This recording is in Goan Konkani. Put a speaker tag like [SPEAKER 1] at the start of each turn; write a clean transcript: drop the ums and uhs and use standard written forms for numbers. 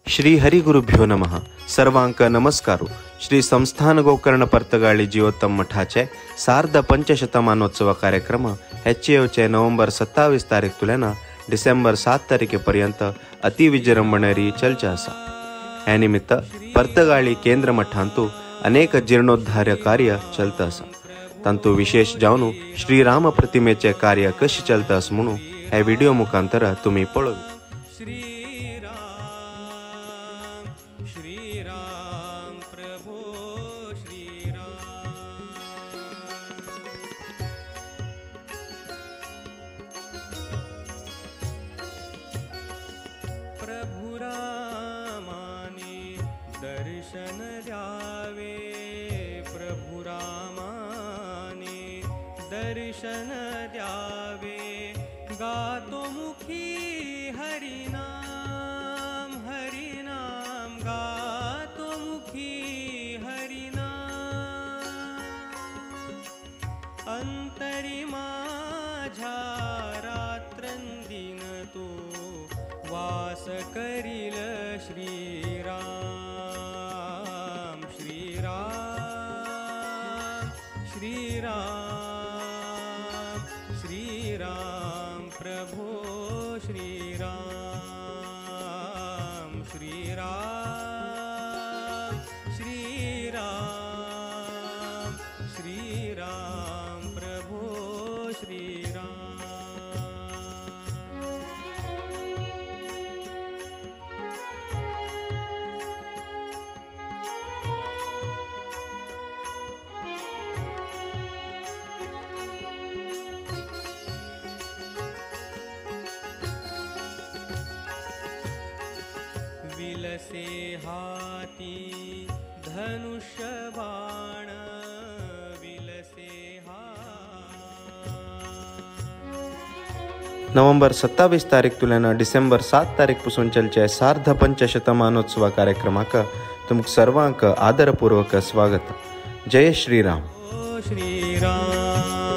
[SPEAKER 1] श्री हरिगुरुभ्यो नमः। सर्वांक नमस्कारू। श्री संस्थान गोकर्ण पर्तगाळी जीवोत्तम मठाचे सार्ध पंचशतमानोत्सव कार्यक्रम हेचे नोव्हेंबर 27 तारीख तुल्यान डिसेंबर 7 तारीखेपर्यंत अति विजृंभणेरी चलचे आसा। हे निमित्त पर्तगाळी केंद्र मठांतु अनेक जीर्णोद्धार कार्य चलता आसा। तांतु विशेष जावन श्रीराम प्रतिमेचे कार्य कशें चलता आसा म्हणून हे व्हिडिओ मुखांतर तुमी पळोवया।
[SPEAKER 2] प्रभु रामाने दर्शन द्यावे, प्रभु रामाने दर्शन द्यावे, गातो मुखी हरिनाम हरिनाम, गातो मुखी हरिनाम, अंतरी माझ्या रात्रंदिन तो वास करील श्रीराम श्रीराम श्रीराम श्रीराम प्रभो श्रीराम श्रीराम श्रीराम श्रीराम प्रभो श्रीराम। विलसे हाती धनुष्य बाण, विलसे
[SPEAKER 1] नोव्हेंबर 27 तारीख तुल्यान डिसेंबर 7 तारीख पासून चलचे सार्ध पंचशतमानोत्सव कार्यक्रमाक तुमकां सर्वांक आदरपूर्वक स्वागत। जय श्रीराम।
[SPEAKER 2] श्रीराम।